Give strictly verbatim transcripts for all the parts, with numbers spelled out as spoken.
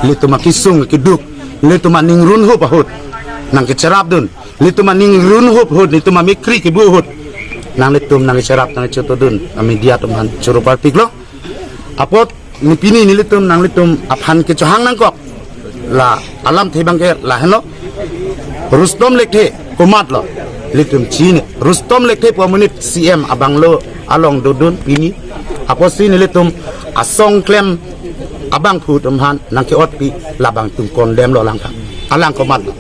Ilitum akesung keduk, ilitum aning runhup ahut nangkecherapdun, ilitum aning runhup ahut, ilitum amekri kebu ahut nanglitum nangkecherap nangchotodun amedia atum aphan choro parpiklo. Apot ne pini nelitum nanglitum aphan kechohang nangkok la alamthe abangke lahenlo. Rustom Lekthe komatlo? Ilitum chini. Rustom Lekthe pu amonit C M abanglo along dodun pini. Apotsi nelitum asong klem abangphu atum aphan nangke-otpi, labang ilitum condemn lo alang aphan. Alang komatlo?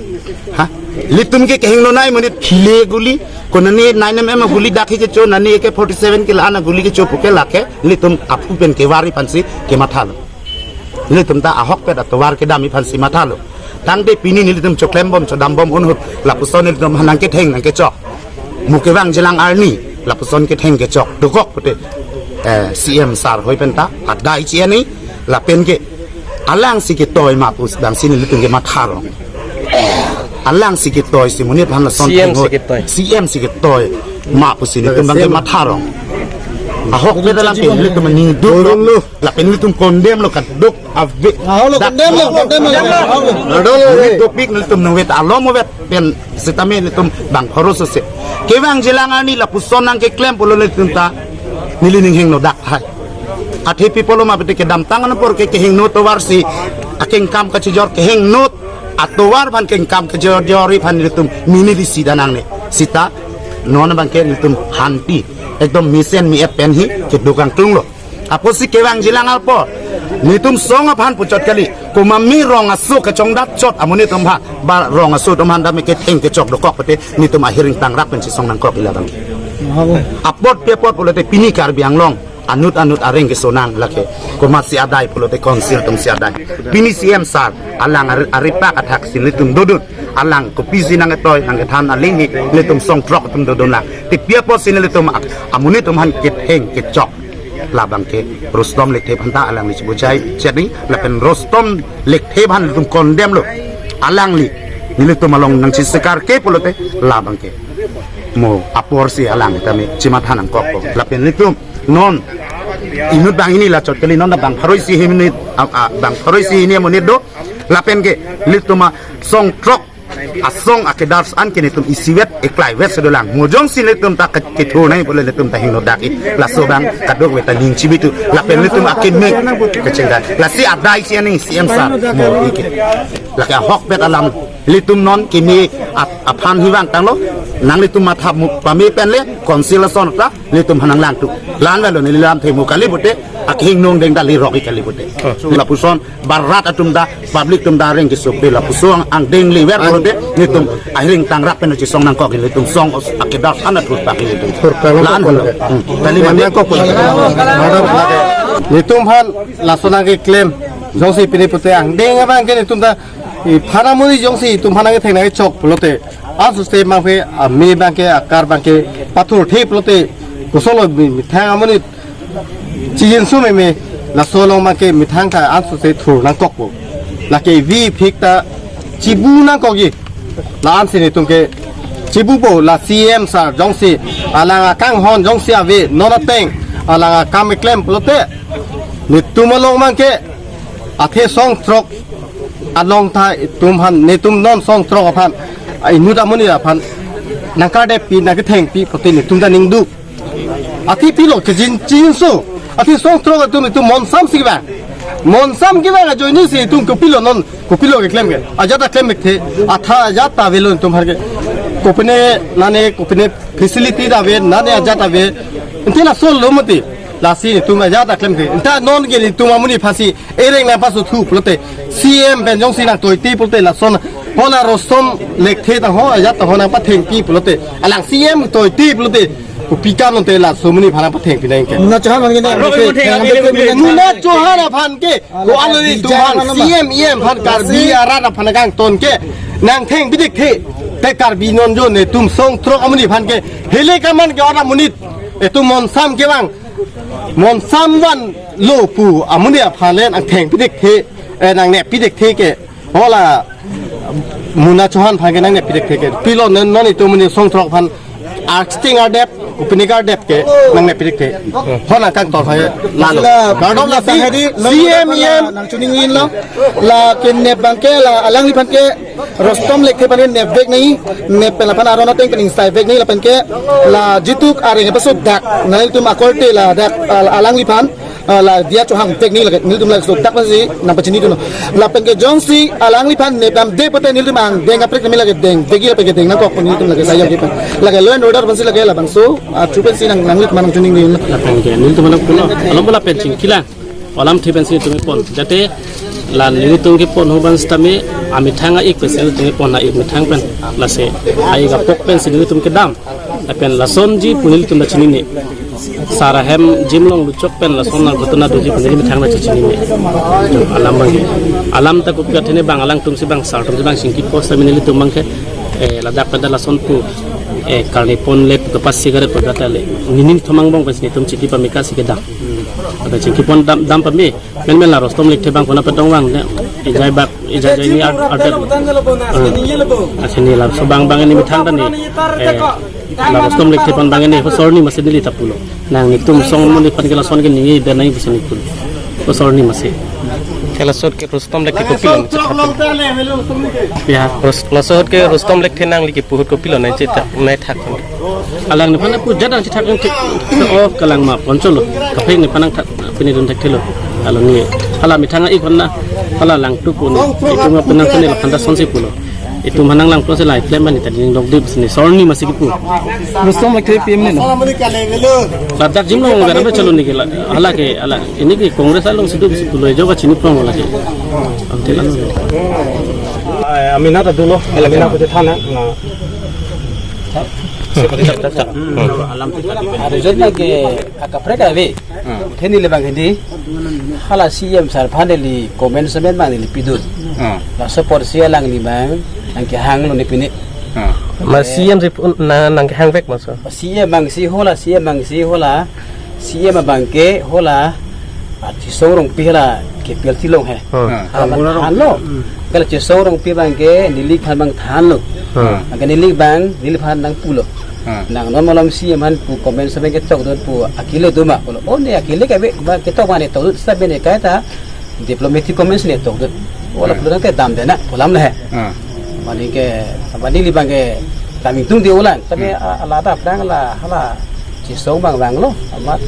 Ha? Ilitum ke kehingnonei amonit, khile guli, konane nine M M guli dak he kecho, nane A K forty-seven ke la-an aguli kecho puke lake ilitum aphu pen kevari aphansi kemathalo. Ilitum ta ahokpet atovar kedam aphansi mathalo. Tangte pini nelitum choklembom chodambom ahut lapuson nelitum aphan nangketheng nangkechok, mo kevangjilang arni lapuson ketheng kechok dokok pute, eh, C M sir hoi penta adai chi ani lapen ke alangsi ketoi ma pu abangsi nelitum kematha rong. Alangsi ketoi si monit aphan lason C M theng si hoi. Ketoi. C M si ketoi ma pusi nelitum abangke matha rong. Ahokpet alam ke nelitum aning duklo. Lapen nelitum condemn lo kaduk ave. Ahok lo, condemn lo, condemn lo. Ahok lo. Dopik nelitum nangvet alom vet pen sitame nelitum bang pharo sose. Kevangjilang arni lapuson nangkeklem pulo nelitum ta neli ning hingno dak hai. Athe pi pulo ma pute kedamtang anpor ke kehingno tovar si akengkam kachijor, kehingno atovar aphan kengkam kachijor jori aphan nelitum mini di sida nangne. Sita non abangke nelitum hanti ekdom mesen mi-et pen hi keduk angtung lo. Apotsi kevangjilang apor nelitum song aphan puchot kali, komat mi rong aso kachongdat chot amonit atum aphan, ba rong aso atum aphan dam ketheng kechok dokok pute nelitum ahiring tangrak pensi song nangkok ila abang. Apot pi apot pulote pini Karbi Anglong anut anut areng keso nang lake. Komatsi adai pulote council atumsi adai. Pini C M sir alang ari, aripak athak si nelitum dodun. Alang kopisi nangketoi nangkethan aling hi nelitum songthrok atum dodun lang. Te pi apotsi nelitum ak-, amonit atum aphan ketheng kechok. Labangke Rustom Lekthe aphan ta alangli chibujai chini lapen Rustom Lekthe aphan nelitum condemn lo. Alangli nelitum along nangchisekarke pulote labangke mo aporsi alang tame chimatha nangkokpo. Lapen nelitum non inut banghini la chot kali, non bang pharo isi hini, a, a, bang pharo isi hini amonit do. Lapen ke nelitum asongthrok asong akedars an ke nelitum isivet eklaivet sedolang. Mo jongsi nelitum ta ke-, kethurnei pule nelitum ta hingno dak i. Laso abang kadokave ta ning chibitu. Lapen nelitum akeme kechengda. Lasi adai chi ani C M sir mo ike. Lake ahokpet alam nelitum non keme ap-, aphan hi vangtanglo. Nanglitum matha mu pame pen le council ason ta nelitum aphan nanglangtu. La-an velo neli lamthe mo kali pute, akhing nong deng dali rok i kali pute. Lapuson barat atum ta, public atum ta areng keso pe lapuson angdeng liver pute, nelitum ahiring tangrak pen chisong nangkok nelitum song os akedars an athur pak nelitum. La-an velo. Hmm. Kali mate. Nelitum aphan laso nangkeklem jongsi pini pute angdeng abangke nelitum ta iphan amonit jongsi itum aphan nangketheng nangkechok pulote, ansose abangke ame abangke akar abangke pathurthe pulote, kosonlo mi-, methang amonit chijinso meme, laso along abangke methang ta ansose thur nangkokpo. Lake vi phik ta chibu nangkokji. La-ansi nelitum ke chibupo, la C M sir jongsi alang akanghon jongsi ave non ateng alang akam keklem pulote, nelitum along abangke athe songthrok along ta itum aphan, nelitum non songthrok aphan, a, inut amonit aphan nangkardeppi nangkethengpi pute nelitum ta ningduk. Athe pilo kejin chinso. Athe songthrok atum itum monsam si kevang. Monsam kevang ajoinesi itum kopilo non, kopilo keklem ke. Ajat ta klem thekthe. Atha ajat ta avelo itum aphan ke. Kopine nane kopine facility ta ave, nane ajat ta ave. Ante lasonlo mati. Lasi itum ajat ta klem ke. Anta non ke itum amonit aphansi ereng nangpasothu pulote, C M pen jongsi nangtoiti pulote lason hala Rustom Lekthe ta ho ajat ta ho nangpathengpi pulote, alang C M toiti pulote, kopi kam nonte laso amonit aphan nangpathengpi nang ke. Muna Chauhan aphan ke nang Aro ke, mo theng nang ake ke, ke, Muna Chauhan aphan ke, ko alo ni tumhan C M, E M aphan Karbi arat aphan kangton ke nangthengpi thekthe. Te Karbi non jo nelitum songthrok amonit aphan ke hele kaman ke ora amonit, itum monsam kevang, monsam vanlo pu amonit aphan le nangthengpi thekthe, eh, nangneppi thekthe ke. Hala Muna Chauhan aphan ke nangneppi thekthe ke. Pilo non, non itum amonit songthrok aphan arsting ardep Pini kardep ke nangnep pini ke. Ho nangkangtor hai lalo. Kardom la pi C M E M nangchoningri lo. La kenep abang ke la alangliphan ke Rustom Lekthe aphan ke nepvek nangji, nep pen laphan aron ateng pen ingsai vek nangji lapen ke la jituk areng paso dak nanglitum akorte ladak al-, alangliphan, ah, la diya chohang vek nangji lake nelitum lake so dak pensi nangpachini dunlo. Lapen ke jongsi alangliphan nepdamde pute nelitum angdeng kaprek nami lake dengvekji lapen ke deng nangkok nelitum lake sayok ji pen. Lake law and order pensi lake labangso, ah, chu pensi nang nanglitum nangchoningri lo. Lapen ke nelitum nangpulo, alam bola pen chingkilang. Alamthe pensi nelitum pon. Jate la nelitum kepon ho abang sitame amethang a-ik pensi nelitum pon, a-ik methang pen. Lasi a-ik apok pensi nelitum kedam. Lapen lasonji pu nelitum nangchinine. Sar ahem jim along luchok pen lason nang ghotona doji pu neli methang nangchinine. Alam abang ke. Alam ta kopi athene abang alangtum si abang sar atum si abang chingkipo sitame nelitum abang ke, eh, ladak pen ta lason pu, eh, karne ponle pu kapas sigaret pu kata le. Nini thomang bong pensi nelitum chingki pameka si kedam. Ada chingkipon dam, dam pame. Menmen la Rustom Lekthe abang kona petong vang ne. Ejai bak, ejai jai ni ar-, ardet. Ah. Asini la so abang abang ni methang ta ni. Eh, la Rustom Lekthe aphan abang ni ho sorni masi neli ta pulo. Nang nelitum song mun aphan ke lason ke ningje dan nai bisa ni pulo. Ho sorni masi. Ke laso ahut ke Rustom Lekthe kopilo nang chetha. Ya. Rus-, laso ahut ke Rustom Lekthe nangli kipu ahut kopilo nang chetha, nangthak. Alang nephan pu jadang chethak nang thik. Oh, kalang ma poncholo. Kaprek nephan nangthak pini dun thakthelo. Alo ni. Hala methang a-ik honna. Hala langtuk un. Itum aphan nang pini laphanta sonsi pulo. Itum aphan nang langpo si lai klem bani tadi ning dok dip sini. Sorni masi kipu. Rustom Lekthe P M ne no. Ladak jim along gara be chalo ni ke la. Hala ke, hala. Ini ke Congress along situ si pulo. Joga chini prong lagi. Amte lalo. Ai, amina ta dolo. Amina ko thana. Na. Aru jot na ke akaprek ave. Ah. Theni le abang hindi. Hala C M sir aphan neli comment semen abang neli pidun. Ah. Laso apor si alangli abang nangkehanglo ne pini. Ah. Ma C M si pun na nangkehang vek ma so. C M abang si hola, C M abang si hola. C M abang ke hola. Chesong Rongpi hala kepil tilong he. Hmm. Hala abang thanlo. Hmm. Kala Chesong Rongpi abang ke neliphan abang thanlo. Hmm. Abang ke neli abang, neliphan nangpulo. Hmm. Nang non malom C M aphan pu comment semen ketok dun pu akile do ma pulo. Oh ne akile ke be ba ketok ma ne tok dun sa be ne kaita diplomatic comments ne tok dun. Wala Hmm. pulo nang te damde na pu alam le he. Hmm. Mane ke, mane neli abang ke kami tung di ulang. Tapi Hmm. a-, ala ta prang la hala Chesong abang vanglo. Amat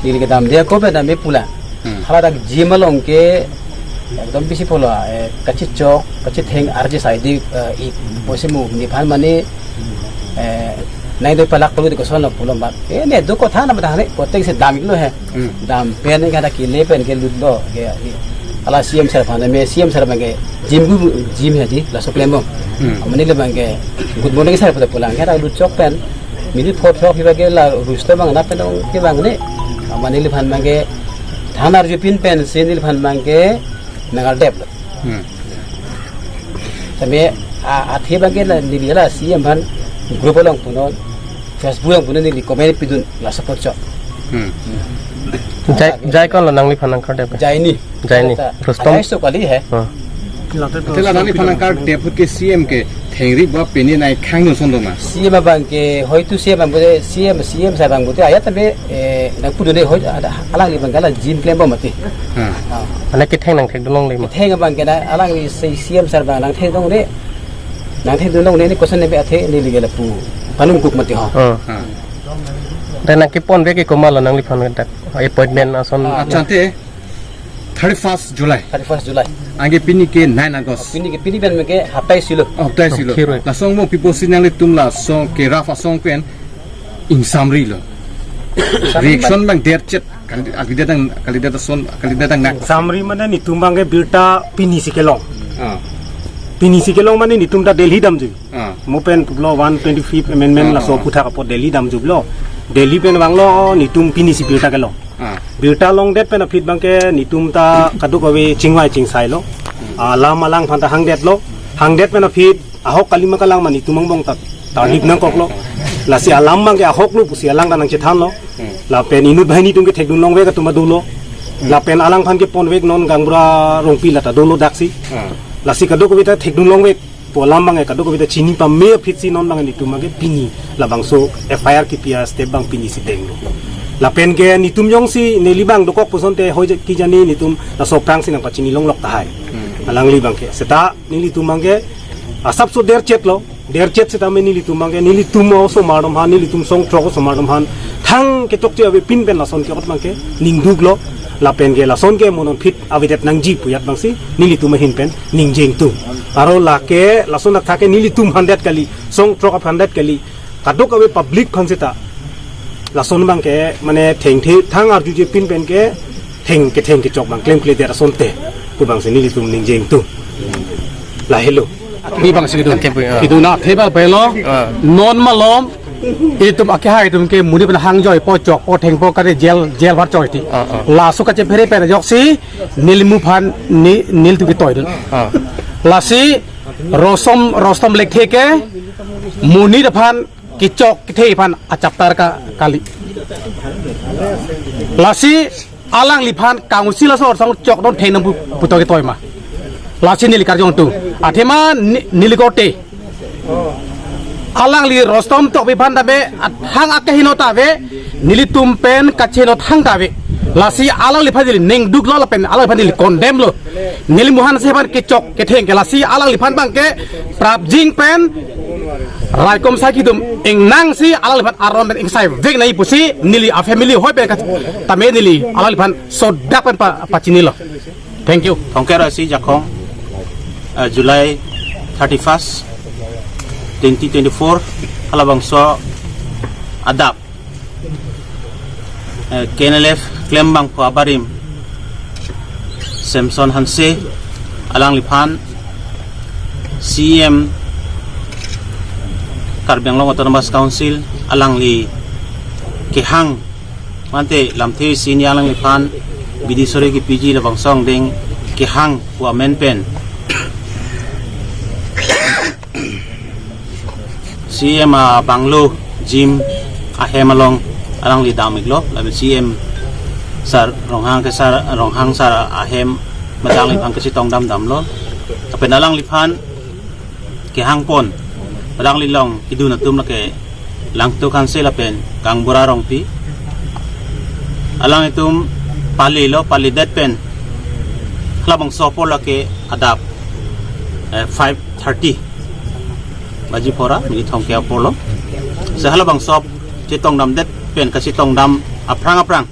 neli kedamde ako be dam be pulang. Hmm. Haladak jim along ke ekdom bisi pulo, eh, kachechok, kachetheng arje saidi, eh, i, pusi mu, nephan mane, eh, nai doi palak pulo di kosonlo pulo mat. Eh, ne do kotha na matha ne, koteng si dam iklo he. Hmm. Dam pen ke ada kile pen ke lutlo, ke, i, hala C M sir aphan, me C M sir abang ke, jim gu, jim he di, laso klembom. Hmm. Mane le abang ke, good morning sir pu ta pulang, ke ada lutchok pen, minute four o'clock hiba ke la Rustom abang na pen dong ke abang ne, mane neliphan abang ke, than arjupin pensi neliphan abang ke nangardep. Hmm. Tame a, athe abang ke la neli la C M aphan group along punon, Facebook along punon neli comment pidun la support chok. Hmm. Jai, jai konlo nangliphan nangkardep? Jaini. Jaini. Kata, Rustom? Atai so kali he. Hmm. Athe la nangliphan nangkardep ahut ke C M ke thengri ba pini nai khang nung son do ma? C M abang ke, hoitu C M abang bote, C M, C M sir abang bote, ayat tame, eh, nangpudun de hoi, ada, alangli abang ke la jim klembom mati. Ha. Ah. Ana ketheng nangthekdun longle ma? Ketheng abang ke na, alangli si C M sir abang nangthekdun longle, nangthekdun longle ne koson ne be athe neli ke lapu, panung kuk mati ho. Hmm. Ha. Dan nangkepon be ke komatlo nangliphan dak appointment ason? Ah, Achante, thirty-first July. Thirty-first July. Anke pini ke nine August. Pini ke, pini pen ke haptai silo. Oh, haptai silo. Okhir. Lason mo pipo si nanglitum lason ke Rafa song pen ingsamrilo. Ingsamri reaction man- abang der chet. Kali, kalidet dang, kalidet ason, kalidet dang nak. Ingsamri mane netum abang ke birta pini si kelong. Ah. Pini si kelong mane netum ta Delhi damji. Ah. Mo pen pulo one twenty-fifth amendment Ah, laso ah. Puthak apot Delhi damjuplo. Delhi pen vanglo netum pini si birta kelong. Ah. Birta longdet pen aphi abang ke netum ta kadokave chingvai chingsailo. Hmm. Ah, alam alangphan ta hangdetlo. Hangdet pen aphi ahok kalima kalang ma netum angbong ta tardip nangkoklo. Lasi alam abang ke ahoklo pusi alang ta nangchethanlo. Hmm. Lapen inut banghini atum ke thekdun longvek atum ta dolo. Hmm. Lapen alangphan keponvek non gaonbura Rongpi la ta dolo daksi. Hmm. Lasi kadokave ta thekdun longvek. Pu alam abang ke kadokave ta chini pame aphi si non abang nelitum abang ke pini labangso F I R kipi astep abang pini si denglo. Lapen ke nelitum jongsi neli abang dokok pusonte hoi je kijani nelitum laso aphrang si nangpachini longlok tahai. Hmm. Alangli abang ke. Seta nelitum abang ke asapso derchet lo. Derchet seta me nelitum abang ke, nelitum osomar atum aphan, nelitum song throk osomar atum aphan thang kechokche avepin pen lason ke-ot abang ke ningduklo. Lapen ke lason ke mo non aphi avedet nangji pu ajat abang si nelitum ahin pen ningje ingtung. Aro lake lason athak ke nelitum aphan det kali, song throk aphan det kali, kadokave public aphan seta lason abang ke mane thengthe thang arjujepin pen ke theng ketheng kechok abang klemkledet asonte pu abang si nelitum ningje ingtung. Lahelo. Pi abang si kedo. Oke, Bu, ya. Kedo na theba pelo. Ah. Non malom. Itum akehai atum ke monit pen hangjoipo chokpo thengpo kare jail, jail aphan choi ti. Ah, ah. Laso kachephere pen ajoksi nelimu aphan ni, nelitum ketoidun. Ah. Lasi Rustom, Rustom Lekthe ke monit aphan kechok kethe aphan achaptar ka kali. Lasi alangliphan council aso arsong chokdun theng nang pu-, putok ketoi ma. Lasi neli karjong tu. Athema ni-, neli korte. Alangli Rustom Tokbi aphan tame athang akeheno ta ave, nelitum pen kacheheno thang ta ave. Lasi alangliphan neli ningduklo lapen alangliphan neli condemn lo. Nelimu Hanse aphan kechok ketheng ke lasi alangliphan abang ke prapjin pen raikom sai kedum ingnang si alangliphan aron pen ingsai vek nai pusi neli a family hoi pen kat-, tame neli alangliphan sodak pen pa, pachinilo. Thank you. Thongker isi Jakhong, eh, July thirty-first, twenty twenty-four, halabangso adap eh, K N L F klembangpo abarim Samson Hanse alangliphan C E M Karbi Anglong Autonomous Council alangli kehang mate lamthe isi ni alangliphan bidi sore kepiji labangso angdeng kehang pu amen pen C E M a bungalow gym ahem along alangli dam-iklo, lapen C E M sir Ronghang ke sir Ronghang sir ahem alangliphan kachetongdam damlo. Lapen alangliphan kehangpon alangli along kedun atum lake Langtuk Hanse lapen Kangbura Rongpi. Alanglitum palilo, palidet pen halabangso apor lake adap, eh, five thirty baji phora, minit thomkep apor lo. Si halabangso chetongdamdet pen kachetongdam aphrang aphrang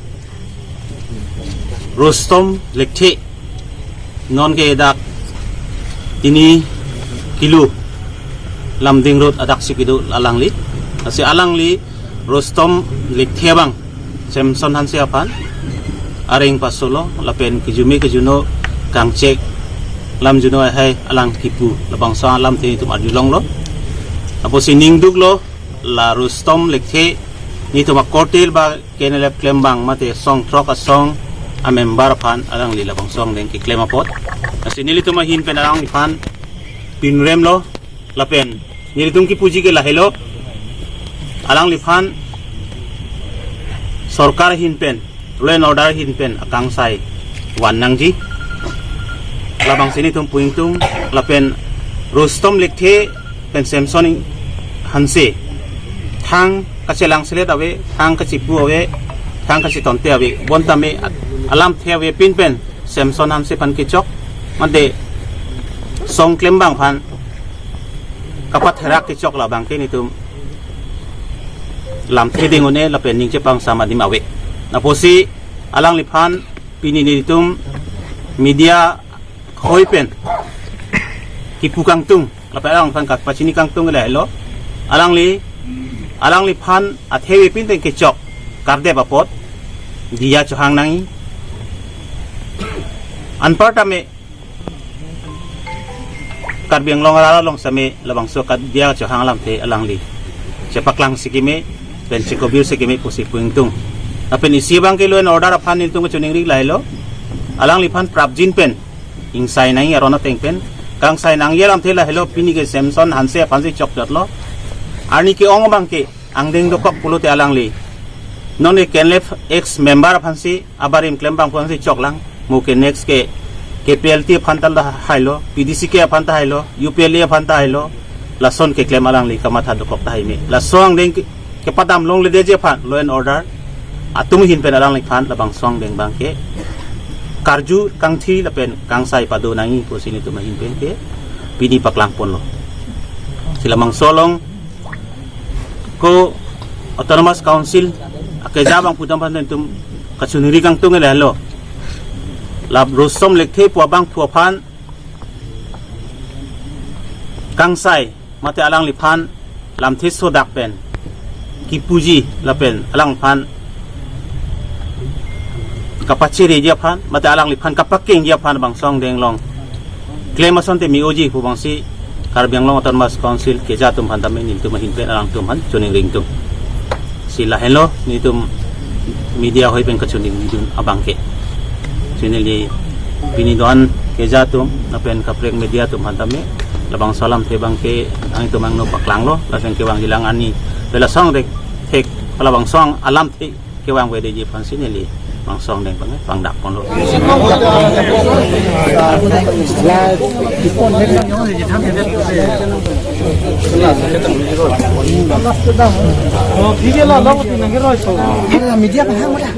Rustom Lekthe non ke dak Tini Kilu Lumding Road adak si kedo alangli. Lasi alangli Rustom Lekthe abang Samson Hanse aphan areng pasolo lapen kejumi kejuno kangchek lam juno ahai alang kipu labangso alamthe itum arjulonglo. Apotsi ningduklo la Rustom Lekthe nelitum akorte ba K N L F klembang mate song throk asong amember aphan alangli labangso angdeng keklem apot. Lasi nelitum ahin pen alangliphan pinremlo lapen nelitum kepuji ke lahelo. Alangliphan sorkar ahin pen, law and order ahin pen akangsai van nangji. Labangsi nelitum pu ingtung lapen Rustom Lekthe pen Samson Hanse thang kachelangselet ave, thang kachepu ave, thang kachetonte ave. Bonta me alamthe avepin pen Samson Hanse aphan kechok mate song klembang aphan kapatherak kechok labang ke nelitum lamthe ding un-e lapen ning chepangsam adim ave. Apotsi alangliphan pini nelitum media hoi pen kipu kangtung lapen alangliphan kapachini kangtung lahelo. Alangli, alangliphan athe avepin pen kechok kardep apot diya chohang nangji. Anparta me Karbi Anglong arat along same labangso kadiya chohang alamthe alangli chepaklangsi keme pen chekobirsi keme pusi pu ingtung. Lapen isi abang ke law and order aphan nelitum kachiningri lahelo. Alangliphan prapjin pen ingsai nangji aron ateng pen kangsai nangji alamthe lahelo. Pini ke Samson Hanse aphansi chokchotlo. Arni ke-ong abang ke angdeng dokok pulote alangli non ke K N L F ex member aphansi abarim klembang aphansi choklang. Mo ke next ke K P L T aphan ta hailo, P D C K aphan ta hailo, U P L A aphan ta hailo, lason keklem alangli kamatha dokok tahai me. Laso angdeng ke, kepadam longledetji aphan law and order atum ahin pen alangliphan labangso angdeng abangke karju kangthi lapen kangsai pado nangji pusi nelitum ahin pen ke pini paklangponlo. Si labangso along ko Autonomous Council akeja abang pudam aphan nelitum kachiningri kangtung lahelo. La Rosom Lekthe pu abangphu aphan kangsai mate alangliphan lamthe sodak pen kipuji lapen alangliphan kapachireji aphan mate alangliphan kapakengji aphan bangso angdeng along klem asonte me-oji pu abangsi Karbi Anglong Autonomous Council keja atum aphan tame nelitum ahin pen alangtum aphan chiningri ingtung. Si lahenlo nelitum media hoi pen kachiningridun abangke. Si neli pini do-an keja atum lapen kaprek media atum aphan tame labangso alamthe abangke nangtum angno paklanglo, lason kevangjilang ani, pen lason thekthek labangso alamthe kevangvedetji aphansi neli bangso angdeng abang pangdakponlo. Media kan hang mana?